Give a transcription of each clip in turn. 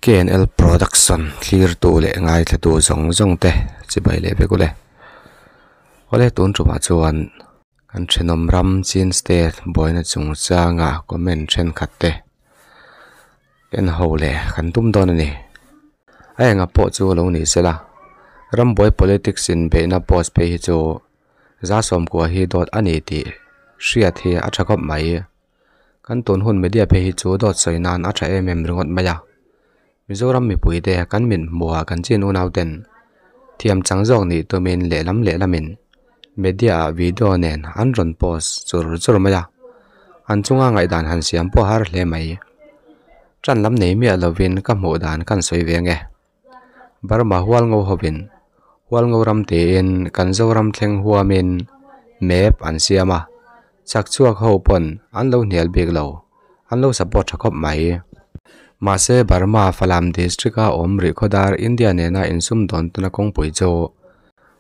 KNL Production thlirtu leh ngaithlatu zawng zawng te chibai leh vek ule. Awle tun tumah chuan kan thenawm ram Chin State buaina chungchanga comment thenkhat te en ho leh kan tum dawn a ni. A enga pawh chu lo ni sela rambuai politics in beihna post phei hi chu za sawmkua hi dawt a ni tih hriat hi a tha khawp mai. Kan tun hun media phei hi chu dawt sawi nan a tha em em ringawt mai a. Mizoram mipuite kan mit hmuhah kan chin unau ten thiam chang zawk nih tumin lehlam lehlamin media ah video nen an rawn post chur chur mai a. An chunga ngaihdan han siam pawh har hle mai. Tan lam nei miah lovin ka hmuh dan kan sawi ve nge. Burma hual ngo hovin hual ngo ram tiin kan Zoram thleng huamin map an siam a, chak chhuak ho pawn an lo hnial bik lo, an lo support tha khawp mai. Mahse Burma Falam district a awm rih khawdar India nena insum dawn tuna kawngpui chu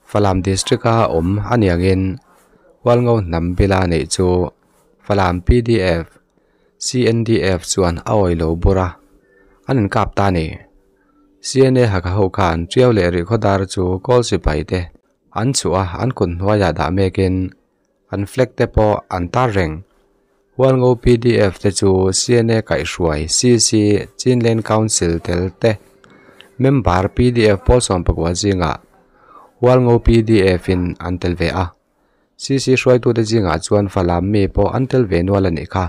Falam district a awm a niangin hual ngo hnam bila neih chu Falam pdf CNDF chuan a awih lo bur a, an inkap ta a ni. CNA Hakha ho khan Tiau leh Rihkhawdar chu kawl sipai te an chhuah a, an kut hnuaiah dah mekin an flag te pawh an tar reng. Hualngo pdf te chu CNA kaihhruai CC Chinland Council tel te member pdf pawl 14 zingah Hualngo pdf in an tel ve a. CC hruaitute zingah chuan Falam mi pawh an tel ve nual a nih kha.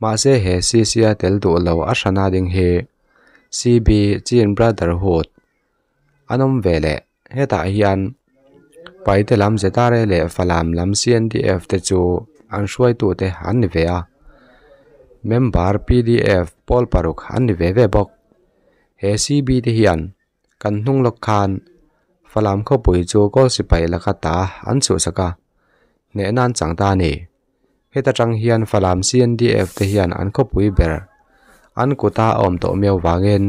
Mahse he CC a tel duh lo a hrana ding hi CB Chin Brotherhood an awm ve leh. Hetah hian Paite lam ZRA leh Falam lam CNDF te chu an hruaitute an ni ve a. Member pdf pawl paruk an ni ve ve bawk. He CB te hian Kan hnung lawk khan Falam khawpui chu kawl sipai laka ta an chhuhsak a, hnehna an chang ta a ni. Heta tang hian Falam CNDF te hian an khawpui ber an kuta a awm tawh miau vangin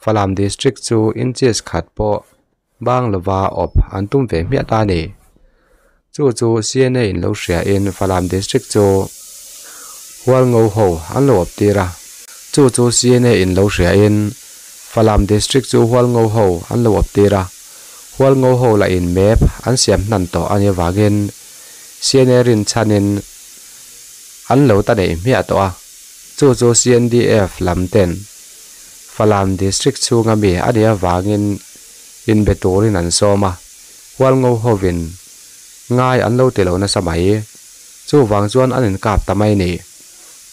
Falam District chu inches khat pawh bang lova awp an tum ve hmiah ta a ni. Chu chu CNA in lo hriain Falam District chu Hualngo ho an lo awp tir a. Chu chu CNA in lo hriain Falam District chu Hualngo ho an lo awp tir a. Hualngo ho lah in map an siam hnan tawh a nih avangin CNA rinchhanin an lo ta neih hmiah tawh a. Chu chu CNDF lam ten Falam District chhunga mi a nih avangin inbe turin an sawm a. Hualngo hovin ngai an lo ti lo nasa mai. Chuvang chuan an inkap ta mai ni.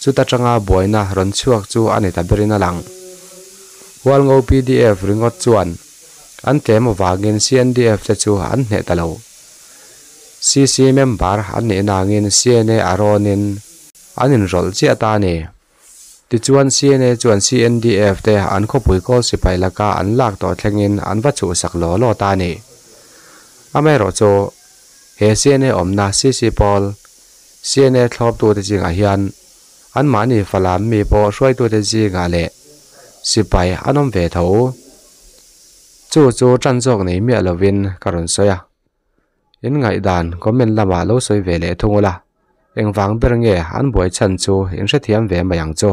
Chuta tanga buaina rawn chhuak chu a ni ta berin a lang. Hualngo pdf ringawt chuan an tlem avangin CNDF te chu an hneh ta lo. CC member an nih nangin CNA a rawnin an inrawlh chiah ta a ni. Tichuan CNA chuan CNDF te an khawpui kawl sipai laka an lak tawh thlengin an va chhuhsak law law ta a ni. Amaherawh chu he CNA awmna CC pawl, CNA thlawptute zingah hian anmahni Falam mi pawh hruaitute zingah leh sipai an awm ve tho. Chu chu tan zawk nei miah lovin ka rawn sawi a. In ngaihdan comment lamah lo sawi ve leh thung ula, engvang ber nge an buai chhan chu in hrethiam ve mai ang chu.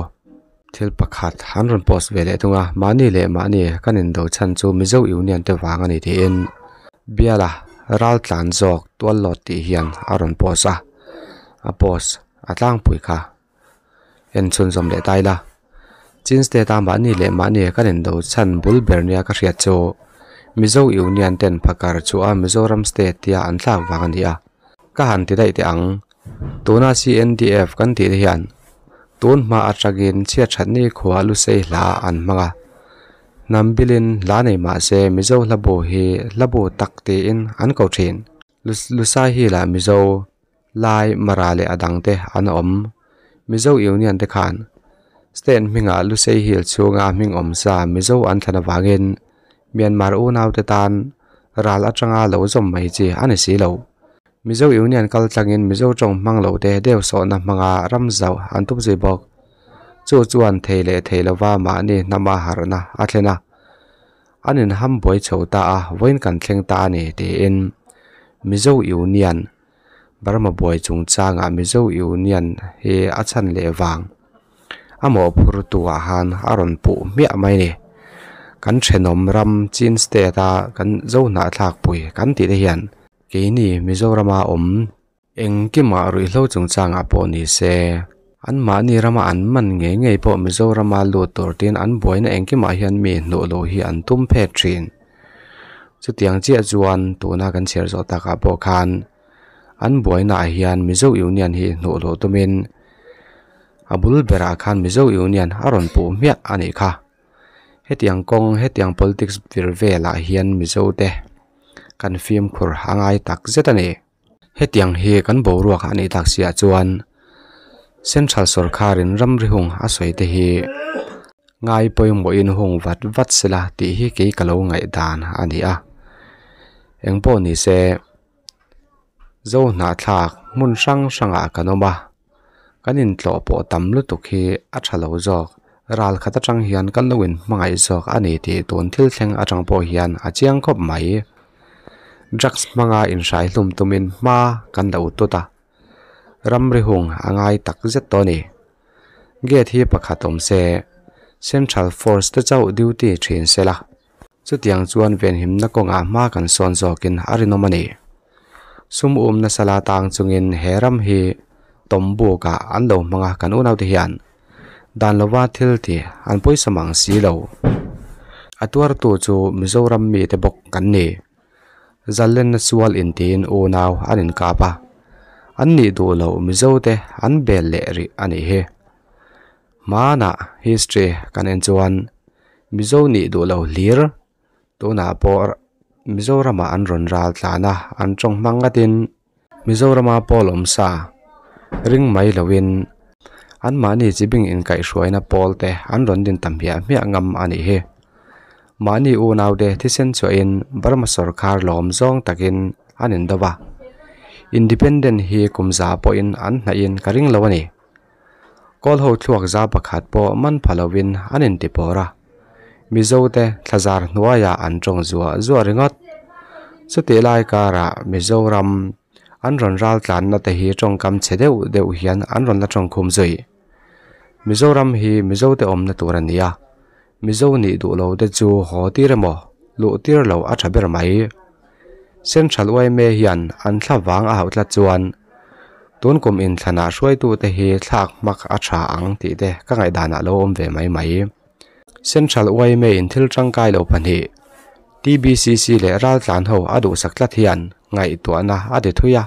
Thil pakhat an rawn post ve leh thung a, mahni leh mahni kan indo chhan chu Mizo Union te vang a ni tiin biala ral tlan zawk tual lawt tih hian a rawn post a, a post a tlangpui kha en chhunzawm leh ta ila. Chin State a mahni leh mahni kan indo chhan bul ber nia ka hriat chu Mizo Union ten phakar chu a Mizoram State tia an thlak vang a ni a. Ka han ti daih teh ang. Tuna CNDF kan tih te hian tun hma atangin chhiat that ni khua Lusei hla an hmang a. Hnam bilin hla nei mah se Mizo hlabu hi hlabu tak tiin an ko thin. Lusai hi lah Mizo Lai, Mara leh a dangte an awm. Mizo Union te khan State hmingah Lusei Hill chhunga hming awm sa Mizo an thlan avangin Myanmar unaute tan ral atanga lo zawm mai chi a ni si lo. Mizo Union kal tlangin Mizo tawng hmang lo te deu sawhna hmanga ram zauh an tum zui bawk. Chu chuan thei leh thei lova mahni hnama harhna a thlen a. An inham buai chho ta a, vawiin kan thleng ta a ni tiin Mizo Union Burma buai chungchangah Mizo Union hi a chhan leh vang a mawhphurtu ah han a rawn puh hmiah mai a ni. Kan thenawm ram Chin state a kan zo hnahthlak pui kan tih te hian keini Mizorama awm engkimah ruihhlo chungchangah pawh ni se anmahni rama an man ngei ngei pawh Mizorama lut tur tin an buaina engkimah hian mi hnuh luh hi an tum phet thin. Chutiang chiah chuan tuna kan chhiar zawh takah pawh khan an buainaah hian Mizo Union hi hnuh luh tumin a bul berah khan Mizo Union a rawn puh hmiah a nih kha. Hetiang kawng, hetiang politics vir velah hian Mizo te kan fimkhur a ngai tak zet a ni. Hetiang hi kan boruak a nih tak siah chuan Central sawrkharin ramri hung a sawi te hi ngai pawimawhin hung vat vat sela tih hi kei ka lo ngaihdan a ni a. Engpawh ni se Zo hnahthlak hmun hrang hrangah kan awm a, kan intlawh pawh tam lutuk hi a tha lo zawk. Ral khat atang hian kan lo inhmangaih zawk a ni tih tun thil thleng atang pawh hian a chiang khawp mai. Drugs hmanga inhrai hlum tumin hma kan lo tut a, ramri hung a ngai tak zet tawh a ni. Gate hi pakhat awm se, Central Force te chauh duty thin se la. Chutiang chuan venhimna kawngah hma kan sawn zawkin a rinawm a ni. Sum um nasa la tang chungin he ram hi tawmbukah an lo hmang a, kan unaute hian dan lova thil ti an pawisa mang si lo. A tuartu chu Mizoram mite bawk kan ni. Zalenna sual intiin unau an inkap a, an nih duh loh Mizote an bel leh rih a nih hi. Hmanah history kan en chuan Mizo nih duh lo hlir tunah pawh Mizoramah an rawn ral tlan a, an tawng hmang ngatin Mizorama pawl awm sa ring mai loin anmahni chi bing inkaihhruaina pawl te an rawn din ta hmiah hmiah ngam a nih hi. Mahni unaute thisen chhuahin Burma sawrkar lawm zawng takin an indo va, Independent hi kum za pawhin an hnaihin ka ring lo a ni. Kawl ho thluak za pakhat pawh man pha lovin an inti pawr a, Mizo te thlazar hnuaiah an tawng zuah zuah ringawt. Chutih lai karah Mizoram an rawn ral tlanna te hi tawngkam chhe deuh deuh hian an rawn la tawngkhum zui. Mizoram hi Mizo te awmna tur a ni a, Mizo nih duh lo te chu haw tir emaw luh tir lo a tha ber mai. Central yma hian an thla vang a hauh tlat chuan tun kum inthlanah hruaitute hi thlak hmak a tha ang tih te ka ngaihdanah lo awm ve mai mai. Central yma in thil tangkai lo pahnih TBCC leh raltlan ho a duhsak tlat hian ngaihtuahna a ti thui a.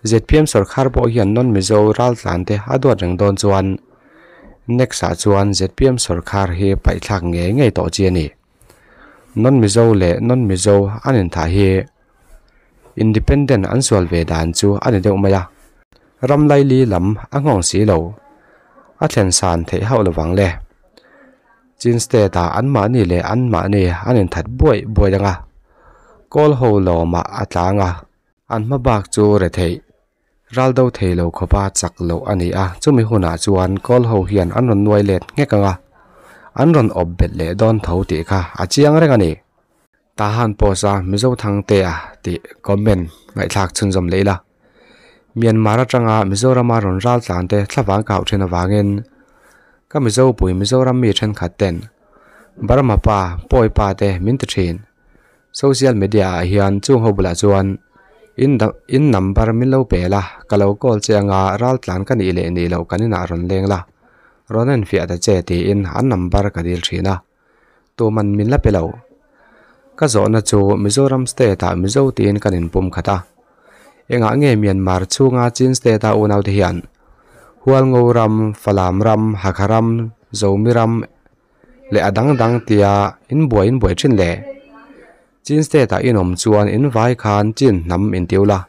Zpm sawrkhar pawh hian non-Mizo raltlan te a duat reng dawn chuan next ah chuan zpm sawrkhar hi paihthlak ngei ngei tawh chi a ni. Non-Mizo leh non-Mizo an inthah hi independent an sual ve dan chu a ni deuh mai a, ram laili lam a nghawng si lo, a thlen san theih hauh lovang le. Chin state ah anmahni leh anmahni an inthat buaih buaih ang a, kawl ho lawmah a tlang a. An hma bak chu retheih ral do thei lo khawpa chak loh a ni a, chumi hunah chuan kawl ho hian an rawn nuai let nghek ang a, an rawn awp bet leh dawn tho tih kha a chiang reng a ni. Tahan post a Mizo Thangtea tih comment ngaihthlak chhunzawm leh ila. Myanmar atanga Mizorama rawn ral tlan te thlavang ka hauh then avangin ka Mizo pui Mizoram mi thenkhat ten Burma pa Pawi pa te min ti thin. Social media ah hian chung ho bulah chuan in in number min lo pe la, ka lo call che anga raltlan ka nih leh nih loh kan inah rawn leng la, rawn enfiah ta che tiin an number ka dil thin a, tuman min la pe lo. Ka zawhna chu Mizoram state ah Mizo tiin kan inpum khat a, engah nge Myanmar chhunga Chin state a unaute hian Hualngo ram, Falam ram, Hakha ram, Zomi ram, leh a dang dang tia in buai in buai thin le. Chin state ah in awm chuan in vai khan Chin hnam in tiu la.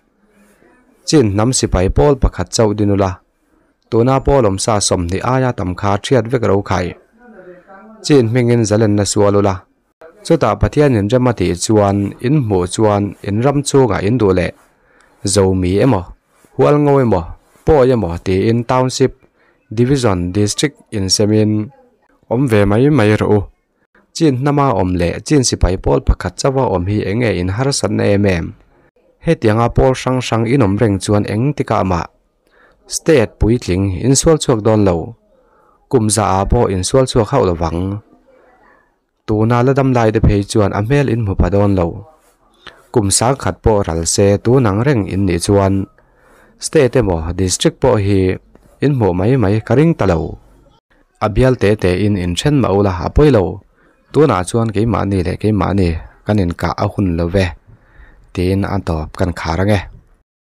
Chin hnam sipai pawl pakhat chauh din ula. Tuna pawl awm sa 20 aia tam kha thiat vek ro khai. Chin hmingin zalenna sual ula. Chutah Pathian in rem a tih chuan in hmuh chuan in ram chhungah in duh leh Zomi emaw, Hualngo emaw, Pawi emaw tiin Township, Division, District insemin awm ve mai mai rawh u. Chin hnama awm leh Chin sipai pawl pakhat chauha awm hi eng nge in harsatna em em? Hetianga pawl hrang hrang in awm reng chuan eng tikah mah State puitling in sual chhuak dawn lo. Kum zaah pawh in sual chhuak hauh lovang. Tuna la dam lai te phei chuan a hmel in hmu pha dawn lo. Kum 10,000 pawh ral se tun ang reng in nih chuan State emaw District pawh hi in hmuh mai mai ka ring ta lo. A bial te te in inthen mah ula a pawi lo. Tunah chuan keimahni leh keimahni kan inkah a hun lo ve tiin a tawp kan khar ang e.